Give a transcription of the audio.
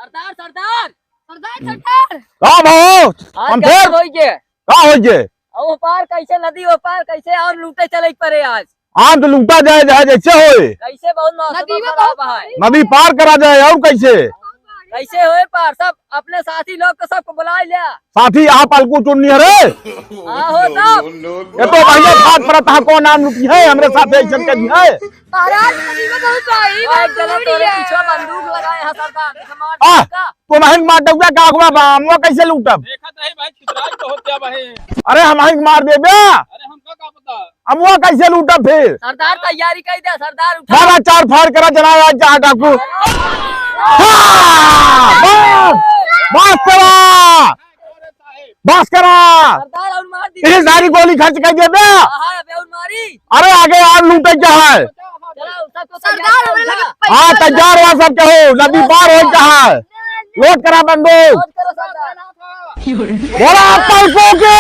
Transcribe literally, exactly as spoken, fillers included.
सरदार, सरदार। सरदार, सरदार। का भाव? आज हम का फिर? होई गे? का होई गे? अब वो पार कैसे, नदी वो पार कैसे और लूटे चले के परे आज? आज तो लूटा जाए, चाहे जैसे होए। कैसे? बहुत मौसम नदी में खराब बहुत है। नदी पार करा जाए और कैसे? कैसे होए पार? सब अपने साथी लोग को सबको बुलाए लिया। साथी आप अलकू चुन्नी हरे। हाँ हो तब। ये तो भैया भाग पड़त है, कौन नाम लुटी है, हमरे साथ ऐसन करी है। महाराज, नदी में बहुत भारी और एक जना बंदूक तोरे है। पीछे बंदूक लगाए हैं सरदार, दिखा मार आ, दिया का? तुम हंग मार देबे का, अगवा बा, हम वो कैसे लूटब? देखत है भाई, छितराई तो होत जा भाई। अरे हम हंग मार देबे। अरे हमका का पता? हम वो कैसे लूटब फिर? सरदार तैयारी कर दे, सरदार उठा। बाबा चार फाड़ करा, जना आज जहाँ डाकू। हाँ, बस, बस करा, बस करा। सरदार और मार दी। ये सारी गोली खर्च कर देबे। हाँ, हाँ, अबे और मारी। अरे आगे और लूटे क्या है? चलो, सबको सरदार, तैयार हमरे लगे उठा। पैसा हाँ, तैयार हुआ सब कहो, नदी पार हो क्या है? लोड करा बंदूक। लोड करो सरदार। बोला पलकों के।